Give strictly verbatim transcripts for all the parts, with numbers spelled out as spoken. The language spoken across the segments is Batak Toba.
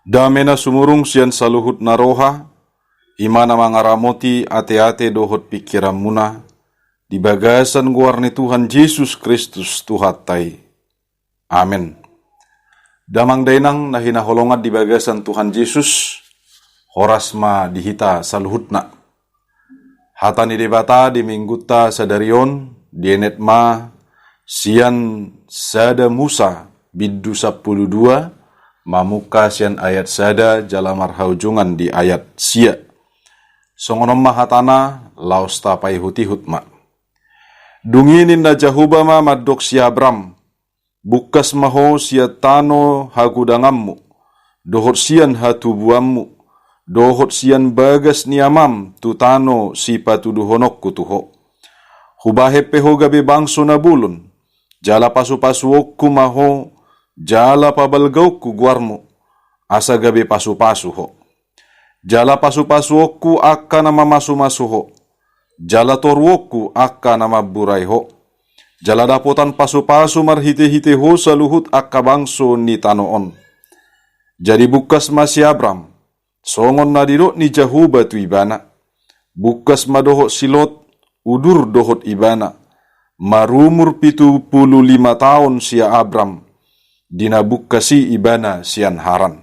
Dame na sumurung sian saluhut na roha, i ma na mangaramoti ateate dohot pingkiranmuna, di bagasan goar ni Tuhan Jesus Kristus Tuhanta i. Amen. Damang dainang na hinaholongan di bagasan Tuhan Jesus, horas ma di hita saluhutna. Hata ni Debata di minggunta sadari on dienet ma sian sada Musa bindu sampulu dua, mamungka sian ayat sada jala marhaujungan di ayat sia. Songon on ma hatana, laos tapaihut-ihut ma. Dung i ninna Jahowa ma mandok si Abram, bungkas ma ho sian tano hagodanganmu, dohot sian hatubuanmu, dohot sian bagas ni amam tu tano sipatuduhononku tu ho. Hubahen pe ho gabe bangso na bolon, jala pasupasuonku ma ho, jala pabalgaonku goarmu, asa gabe pasupasu ho. Jala pasupasuonku angka na mamasumasu ho, jala toruonku angka na mamburai ho. Jala dapotan pasupasu marhitehite ho saluhut angka bangso ni tano on. Jadi bungkas ma si Abram, songon na didok ni Jahowa tu ibana. Bungkas ma dohot si Lot, udur dohot ibana. Marumur pitu pulu lima taon si Abram, di na bungkas i ibana sian Haran.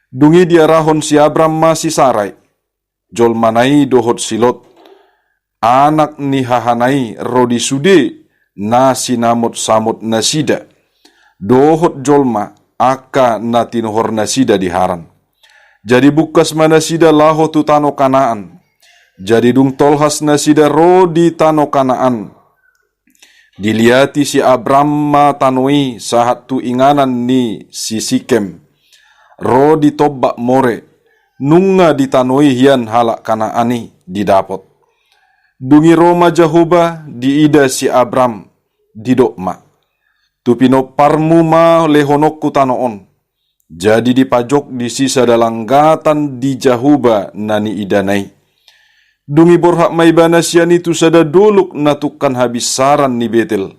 Dung i diarahon si Abram ma si Sarai, jolmana i dohot si Lot, anak ni hahana i ro di sude na sinamotsamot nasida, dohot jolma angka na tinuhor nasida di Haran. Jadi bungkas ma nasida laho tu tano Kanaan. Jadi dung tolhas nasida ro di tano Kanaan, diliati si Abram ma tano i sahat tu inganan ni si Sikem, ro di tombak More, nunga di tano i hian halak Kanaan i didapot. Dung i ro ma Jahowa diida si Abram, didok ma, tu pinomparmu ma lehononku tano on. Jadi dipajok disi sada langgatan di Jahowa na niidana i. Dung i borhat ma ibana sian i tu sada dolok na tungkan habinsaran ni Betel.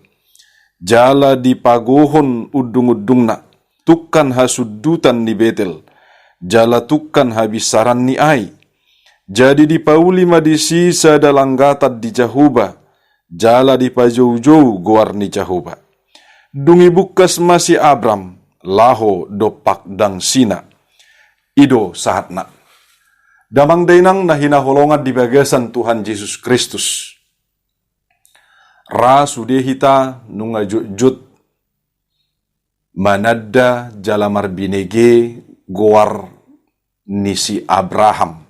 Jala dipagohon undungundungna, tungkan hasundutan ni Betel, jala tungkan habinsaran ni Ai. Jadi dipauli ma disi sada langgatan di Jahowa, jala dipajoujou goar ni Jahowa. Dung i bungkas ma si Abram laho dompak dangsina. I do sahatna. Damang dainang na hinaholongan di bagasan Tuhan Jesus Kristus. Ra sude hita nunga jotjot mananda jala marbinege goar ni si Abraham.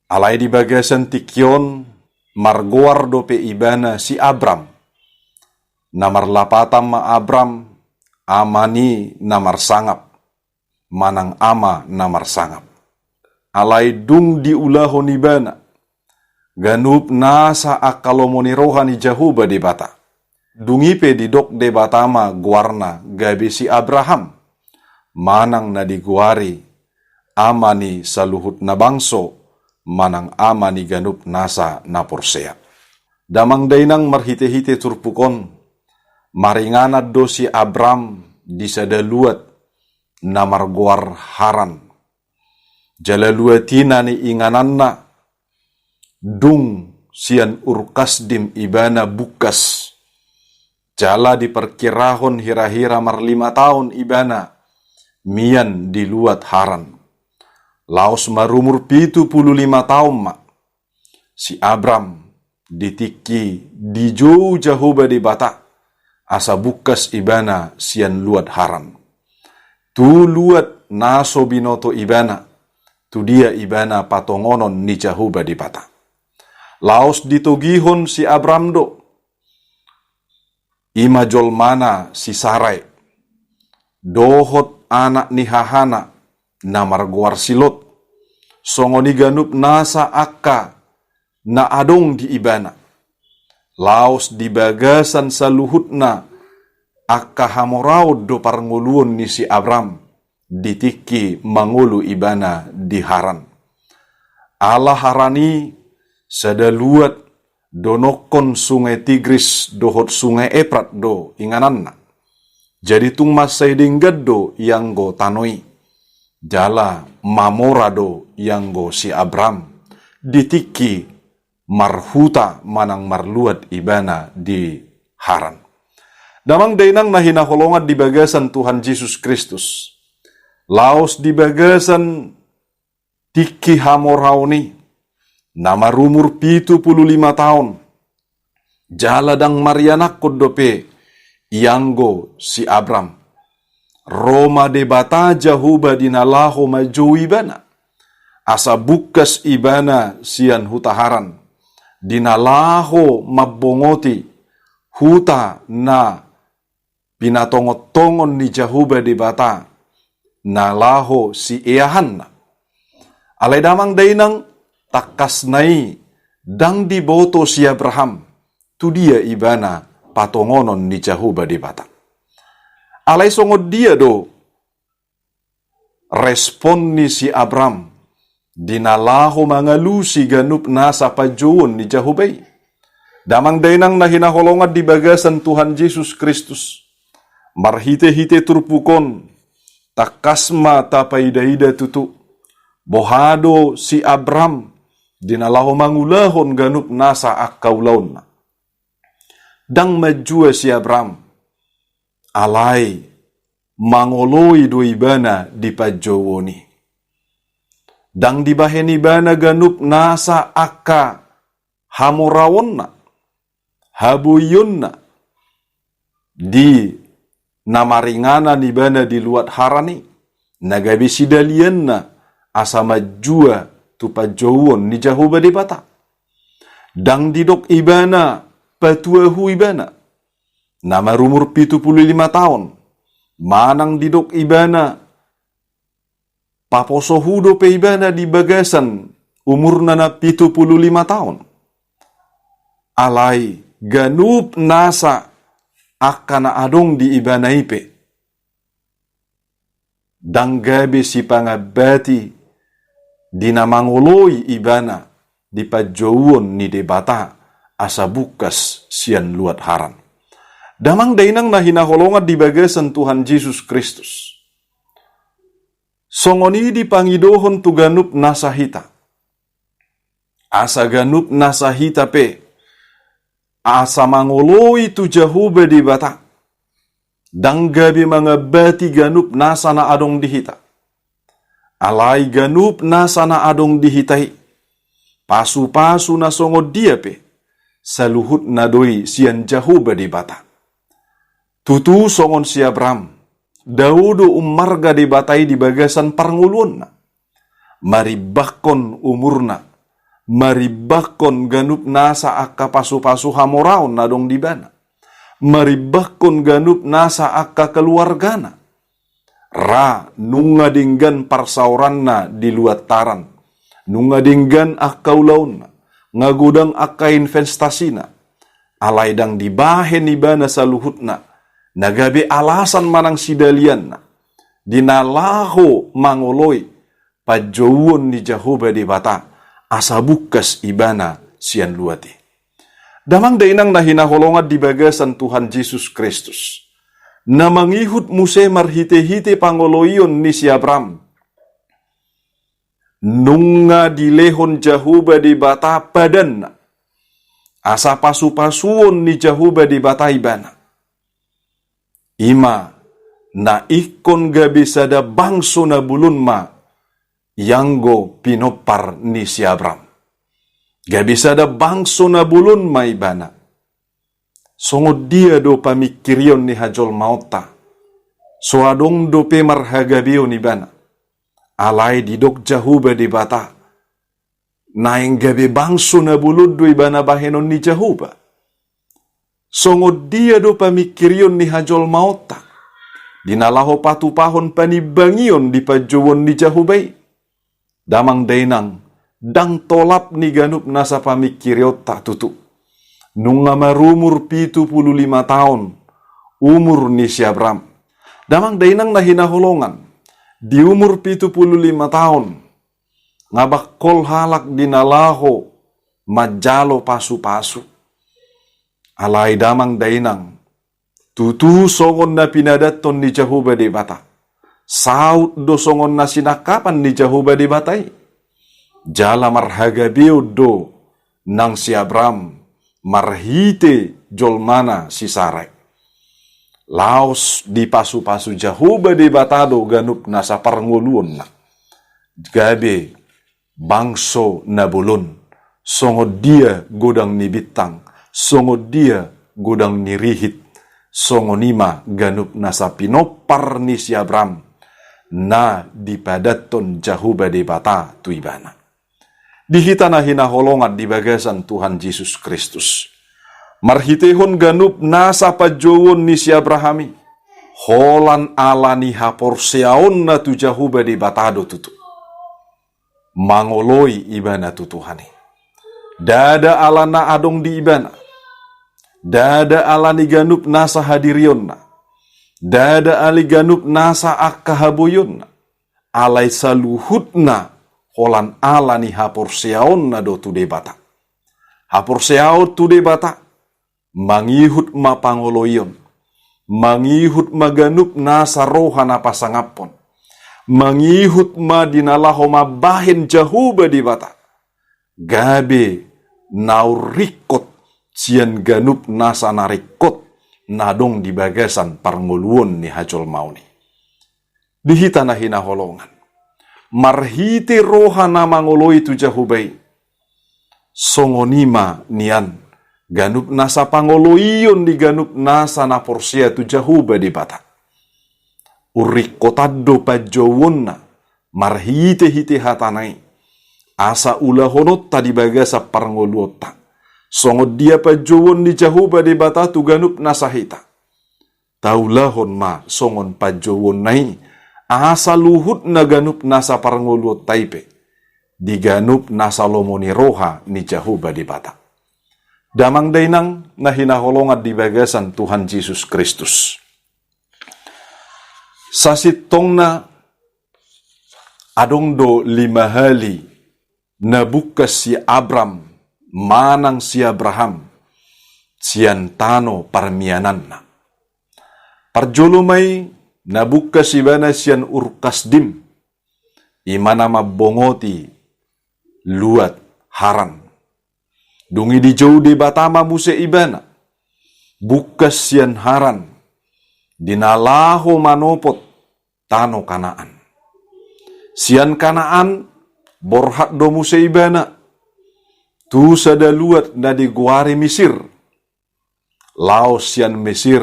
Alai di bagasan tingki on margoar dope ibana si Abram. Na marlapatan ma Abram, ama ni na marsangap, manang ama na marsangap. Alai dung diulahon ibana ganup nasa angka lomo ni roha ni Jahowa Debata, dung i pe didok Debata ma goarna gabe si Abraham, manang na digoari ama ni saluhut na bangso, manang ama ni ganup nasa na porsea. Damang dainang, marhitehite turpuk on, maringanan do si Abram di sada luat na margoar Haran. Jala luat i na niingananna, dung sian Ur Kasdim ibana bungkas. Jala diperkirahon hira-hira marlima taon ibana mian di luat Haran. Laos marumur pitu pulu lima taon ma si Abram di tingki dijou Jahowa Debata, asa bungkas ibana sian luat Haran. Tu luat na so binoto ibana, tu dia ibana patongonon ni Jahowa Debata. Laos ditogihon si Abram do, i ma jolmana si Sarai, dohot anak ni hahana na margoar si Lot, songon i ganup nasa angka na adong di ibana. Laos di bagasan saluhutna angka hamoraon do parngoluon ni si Abram di tingki mangolu ibana di Haran. Ala Haran i sada luat donokkon Sungai Tigris dohot Sungai Efrat do ingananna. Jadi tung mansai denggan do ianggo tano i. Jala mamora do ianggo si Abram di tingki marhuta manang marluat ibana di Haran. Damang dainang na hinaholongan di bagasan Tuhan Jesus Kristus, laos di bagasan tingki hamoraon i, na marumur pitu pulu lima taon, jala ndang marianakhon dope ianggo si Abram, ro ma Debata Jahowa di na laho manjou ibana, asa bungkas ibana sian huta Haran, di na laho mambongoti huta na pinatongontongon ni Jahowa Debata na laho sieahanna. Alai damang dainang, tangkasna i ndang diboto si Abraham tu dia ibana patongonon ni Jahowa Debata. Alai songon dia do respon ni si Abram di na laho mangalusi ganup nasa panjouon ni Jahowa i? Damang dainang na hinaholongan di bagasan Tuhan Jesus Kristus, marhitehite turpuk on, tangkas ma tapaidaida tutu boha do si Abram di na laho mangulahon ganup nasa angka ulaonna. Ndang manjua si Abram, alai mangoloi do ibana di panjouon i. Ndang dibahen ibana ganup nasa angka hamoraonna, haboionna, di na maringanan ibana di luat Haran i, na gabe sidalianna asa manjua tu panjouon ni Jahowa Debata. Ndang didok ibana patua hu ibana na marumur pitu pulu lima taon, manang didok ibana paposo hu dope ibana di bagasan umurna na pitu pulu lima taon. Alai ganup nasa angka na adong di ibana i pe ndang gabe sipangambati di na mangoloi ibana di panjouon ni Debata asa bungkas sian luat Haran. Damang dainang na hinaholongan di bagasan Tuhan Jesus Kristus, songon i dipangidohon tu ganup nasa hita, asa ganup nasa hita pe asa mangoloi tu Jahowa Debata, ndang gabe mangambati ganup nasa na adong di hita. Alai ganup nasa na adong di hita i, pasupasu na songon dia pe, saluhutna do i sian Jahowa Debata. Tutu songon si Abram, dao do umarga Debata i di bagasan parngoluonna, marimbangkon umurna, marimbangkon ganup nasa angka pasupasu hamoraon na adong di ibana, marimbangkon ganup nasa angka keluargana. Ra nunga denggan parsaoranna di luat Haran, nunga denggan angka ulaonna, nga godang angka investasiona, alai ndang dibahen ibana saluhutna na gabe alasan manang sidalianna di na laho mangoloi panjouon ni Jahowa Debata asa bungkas ibana sian luat i. Damang dainang na hinaholongan di bagasan Tuhan Jesus Kristus, na mangihut muse marhitehite pangoloion ni si Abram, nunga dilehon Jahowa Debata padanna asa pasupasuon ni Jahowa Debata ibana. I ma na ingkon gabe sada bangso na bolon ma ianggo pinompar ni si Abram. Gabe sada bangso na bolon ma ibana. Songon dia do pamingkirion ni hajolmaonta, so adong dope marhagabeon ibana. Alai didok Jahowa Debata, naeng gabe bangso na bolon do ibana bahenon ni Jahowa. Songon dia do pamingkirion ni hajolmaonta di na laho patupahon panimbangion di panjouon ni Jahowa i? Damang dainang, ndang tolap ni ganup nasa pamingkirionta tutu. Nunga marumur pitu pulu lima taon umur ni si Abram. Damang dainang na hinaholongan, di umur pitu pulu lima taon, nga bangkol halak di na laho manjalo pasupasu. Alai damang dainang, tutu songon na pinadathon ni Jahowa Debata, Saut do songon na sinangkapan ni Jahowa Debata i. Jala marhagabeon do nang si Abraham marhite jolmana si Sarai. Laos dipasupasu Jahowa Debata do ganup nasa parngoluonna. Gabe bangso na bolon, songon dia godang ni bintang, songon dia godang ni rihit, songon i ma ganup nasa pinompar ni si Abraham, na dipadathon Jahowa Debata tu ibana. Di hita na hinaholongan di bagasan Tuhan Jesus Kristus. Marhitehon ganup nasa panjouon ni si Abraham i, holan ala ni haporseaonna tu Jahowa Debata do tutu. Mangoloi ibana tu Tuhan i. Ndada ala na adong di ibana. Ndada ala ni ganup nasa hadirionna. Ndada ala ni ganup nasa angka haboionna. Alai saluhutna holan ala ni haporseaonna do tu Debata. Haporseaon tu Debata, mangihut ma pangoloion, mangihut ma ganup nasa roha na pasangaphon, mangihut ma di na laho mambahen Jahowa Debata, gabe na ringkot sian ganup nasa na ringkot na adong di bagasan parngoluon ni hajolmaon i. Di hita na hinaholongan. Marhite roha na mangoloi tu Jahowa i. Songon i ma nian ganup nasa pangoloion ni ganup nasa na porsea tu Jahowa Debata. Urringkotan do panjouonna marhitehite hatana i. Asa ulahononta di bagasan parngoluonta. Songon dia panjouon ni Jahowa Debata tu ganup nasa hita. Taulahon ma songon panjouonna i, asa luhut na ganup nasa parngoluonta i pe, di ganup nasa lomo ni roha ni Jahowa Debata. Damang dainang na hinaholongan di bagasan Tuhan Jesus Kristus. Sasintongna adong do lima hali na bungkas si Abram manang si Abraham sian tano parmiananna. Parjolo ma i na bungkas ibana sian Ur Kasdim, i ma na mambongoti luat Haran. Dung i dijou Debata ma muse ibana, bungkas sian Haran, di na laho manopot tano Kanaan. Sian Kanaan borhat do muse ibana tu sada luat na digoari Misir. Laos sian Misir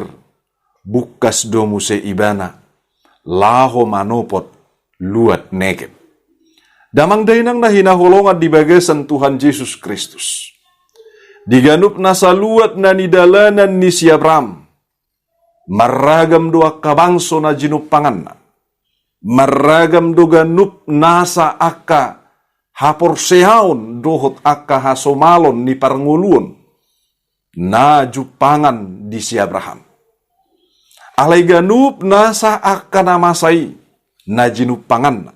bungkas do muse ibana laho manopot luat Negeb. Damang dainang na hinaholongan di bagasan Tuhan Jesus Kristus. Di ganup nasa luat na nidalanan ni si Abram, marragam do angka bangso na jinumpanganna. Marragam do ganup nasa angka haporseaon dohot angka hasomalon ni parngoluon na jumpangan di si Abraham. Alai ganup nasa angka na masa i na jinumpanganna,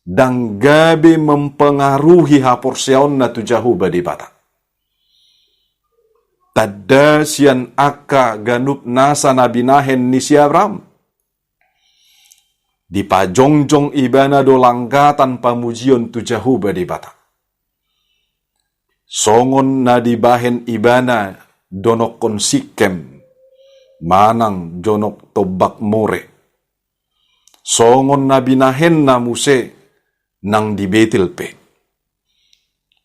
ndang gabe mempengaruhi haporseaonna tu Jahowa Debata. Tanda sian angka ganup nasa na binahen ni si Abraham, dipajongjong ibana do langgatan pamujion tu Jahowa Debata. Songon na dibahen ibana donokkon Sikem manang jonok Tombak More. Songon na binahenna muse nang di Betel pe.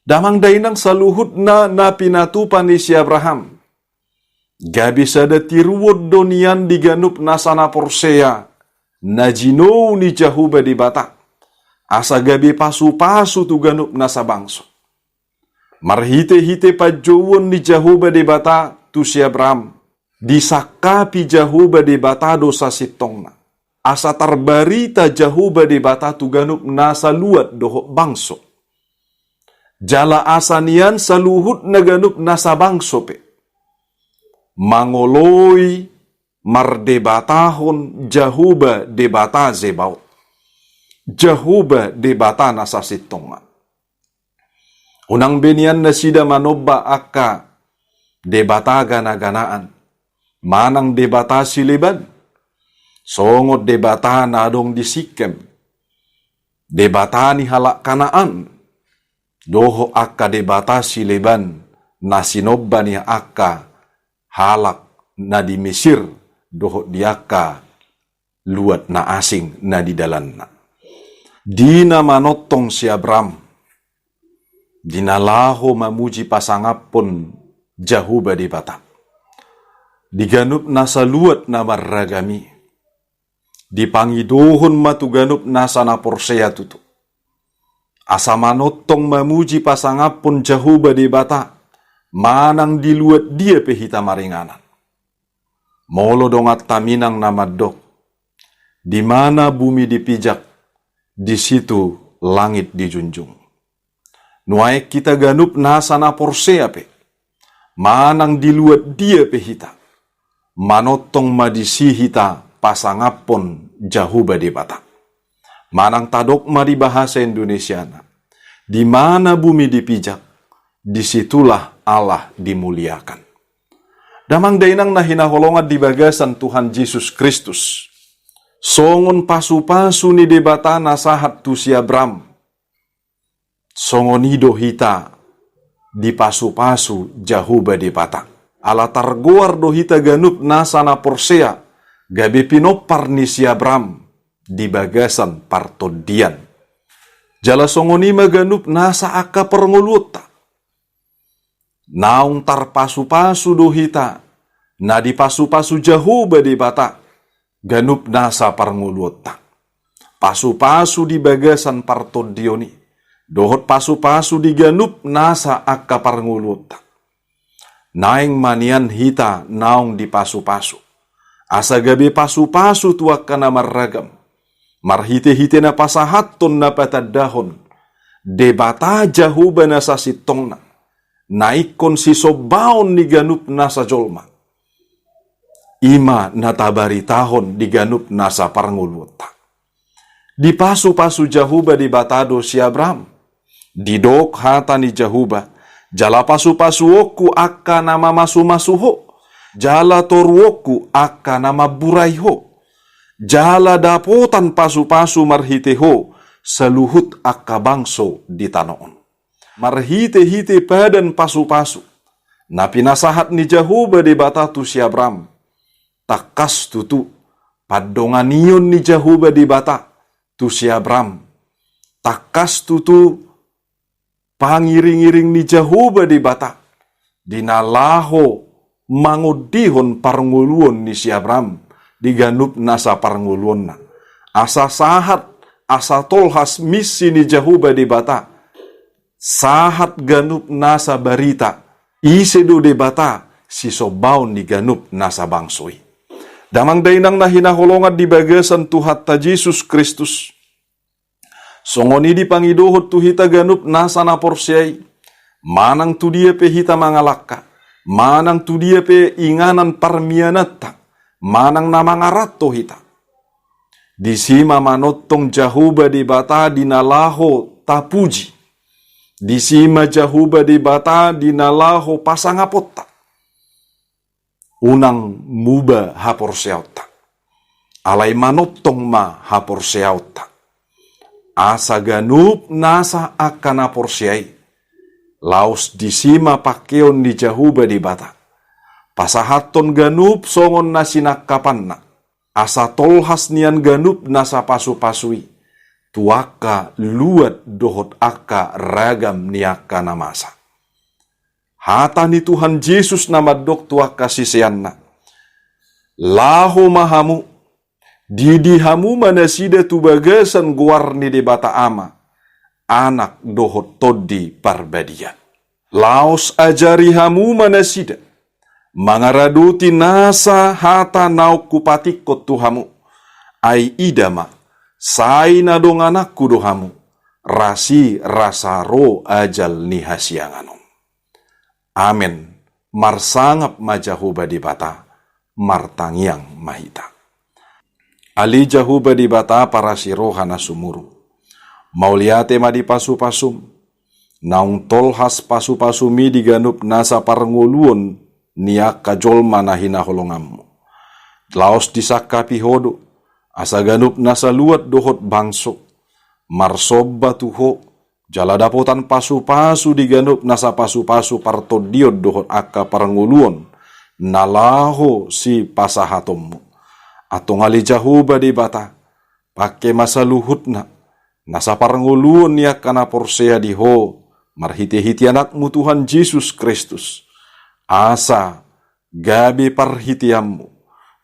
Damang dainang saluhutna na pinatupa ni si Abraham. Gabe sada tiruon do nian di ganup nasa na porsea na jinou ni Jahowa Debata. Asa gabe pasupasu tu ganup nasa bangso. Marhitehite panjouon ni Jahowa Debata tu si Abraham, disangkapi Jahowa Debata do sasintongna. Asa tarbarita Jahowa Debata tu ganup nasa luat dohot bangso. Jala asa nian saluhutna ganup nasa bangso pe mangoloi mardebatahon Jahowa Debata Zebaot. Jahowa Debata na sasintongna. Unang be nian nasida manomba angka debata ganaganaan manang debata sileban. songon debata na adong di Sikem, debata ni halak Kanaan, dohot angka debata sileban na sinomba ni angka halak na di Mesir, dohot di angka luat na asing na di dalanna. Di na manongtong si Abram, di na laho mamuji pasangaphon Jahowa Debata, di ganup nasa luat na marragam i, dipangidohon ma tu ganup nasa na porsea tutu, asa manongtong mamuji pasangaphon Jahowa Debata, manang di luat dia pe hita maringanan. Molo dongan taminang na mandok, di mana bumi dipijak, di situ langit dijunjung. Nuaeng hita ganup nasa na porsea pe, manang di luat dia pe hita, manongtong ma disi hita pasangaphon Jahowa Debata. Manang tadok ma di bahasa Indonesiana, di mana bumi dipijak, di situlah Allah dimuliakan. Damang dainang na hinaholongan di bagasan Tuhan Jesus Kristus, songon pasupasu ni Debata na sahat tu si Abram, songon i do hita dipasupasu Jahowa Debata. Ala targoar do hita ganup nasa na porsea, gabe pinompar ni si Abram di bagasan partondian. Jala songon i ma ganup nasa angka parngoluonta. Naung tarpasupasu do hita, na dipasupasu Jahowa Debata, ganup nasa parngoluonta. Pasupasu di bagasan partondion i, dohot pasupasu di ganup nasa angka parngoluonta. Naeng ma nian hita naung dipasupasu, asa gabe pasupasu tu angka na marragam, marhitehite na pasahathon na patandahon Debata Jahowa na sasintongna, na ingkon sisombaon ni ganup nasa jolma. I ma na tabaritahon di ganup nasa parngoluonta. Dipasupasu Jahowa Debata do si Abram. Didok hata ni Jahowa, jala pasupasuonku angka na mamasumasu ho, jala toruonku angka na mamburai ho, jala dapotan pasupasu marhite ho saluhut angka bangso di tano on. Marhitehite padan pasupasu na pinasahat ni Jahowa Debata tu si Abram, tangkas tutu pandonganion ni Jahowa Debata tu si Abram, tangkas tutu pangiringiring ni Jahowa Debata di na laho mangondihon parngoluon ni si Abram di ganup nasa parngoluonna. Asa sahat, asa tolhas misi ni Jahowa Debata, sahat ganup nasa barita, ise do Debata sisombaon ni ganup nasa bangso i. Damang dainang na hinaholongan di bagasan Tuhanta Jesus Kristus, songon i dipangidohon tu hita ganup nasa na porsea i, manang tu dia pe hita mangalangka, manang tu dia pe inganan parmiananta, manang na mangaranto hita. Disi ma manongtong Jahowa Debata di na laho tapuji. Disi ma Jahowa Debata di na laho pasangaponta. Unang muba haporseaonta. Alai manongtong ma haporseaonta. Asa ganup nasa angka na porsea i, laos disi ma pangkeon ni Jahowa Debata, pasahathon ganup songon na sinangkapanna, asa tolhas nian ganup nasa pasupasu i tu angka luat dohot angka ragam ni angka na masa. Hata ni Tuhan Jesus na mandok tu angka siseanna, laho ma hamu, didi hamu ma nasida tu bagasan goar ni Debata Ama, Anak dohot Tondi Parbadia. Laos ajari hamu ma nasida mangaradoti nasa hata naung hupatikkon tu hamu. Ai ida ma, sai na dongananku do hamu, rasi rasa ro ajal ni hasiangan on. Amen. Marsangap ma Jahowa Debata, martangiang ma hita. Ale Jahowa Debata parasi roha na sumurung. Mauliate ma di pasupasum. Naung tolhas pasupasumi di ganup nasa parngoluon ni angka jolma na hinaholonganmu. Laos disangkapi ho do, asa ganup nasa luat dohot bangso marsomba tu Ho, jala dapotan pasupasu di ganup nasa pasupasu partondion dohot angka parngoluon na laho sipasahatonMu. Antong ale Jahowa Debata, pangke ma saluhutna nasa parngoluon ni angka na porsea di Ho marhitehite AnakMu Tuhan Jesus Kristus, asa gabe parhiteanMu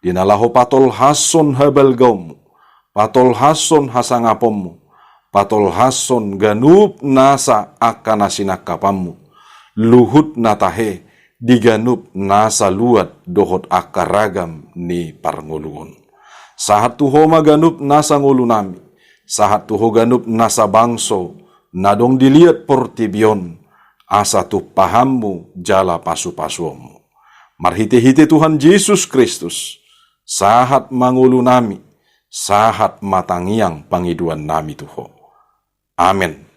di na laho patolhashon habalgaonMu, patolhashon hasangaponMu, patolhashon ganup nasa angka na sinangkapanMu, luhutna tahe di ganup nasa luat dohot angka ragam ni parngoluon. Sahat tu Ho ma ganup nasa ngolunami, sahat tu Ho ganup nasa bangso na adong di liat portibi on, asa tumpahanMu jala pasupasuonMu. Marhitehite Tuhan Jesus Kristus, sahat ma ngolunami, sahat ma tangiang pangidoannami tu Ho. Amen.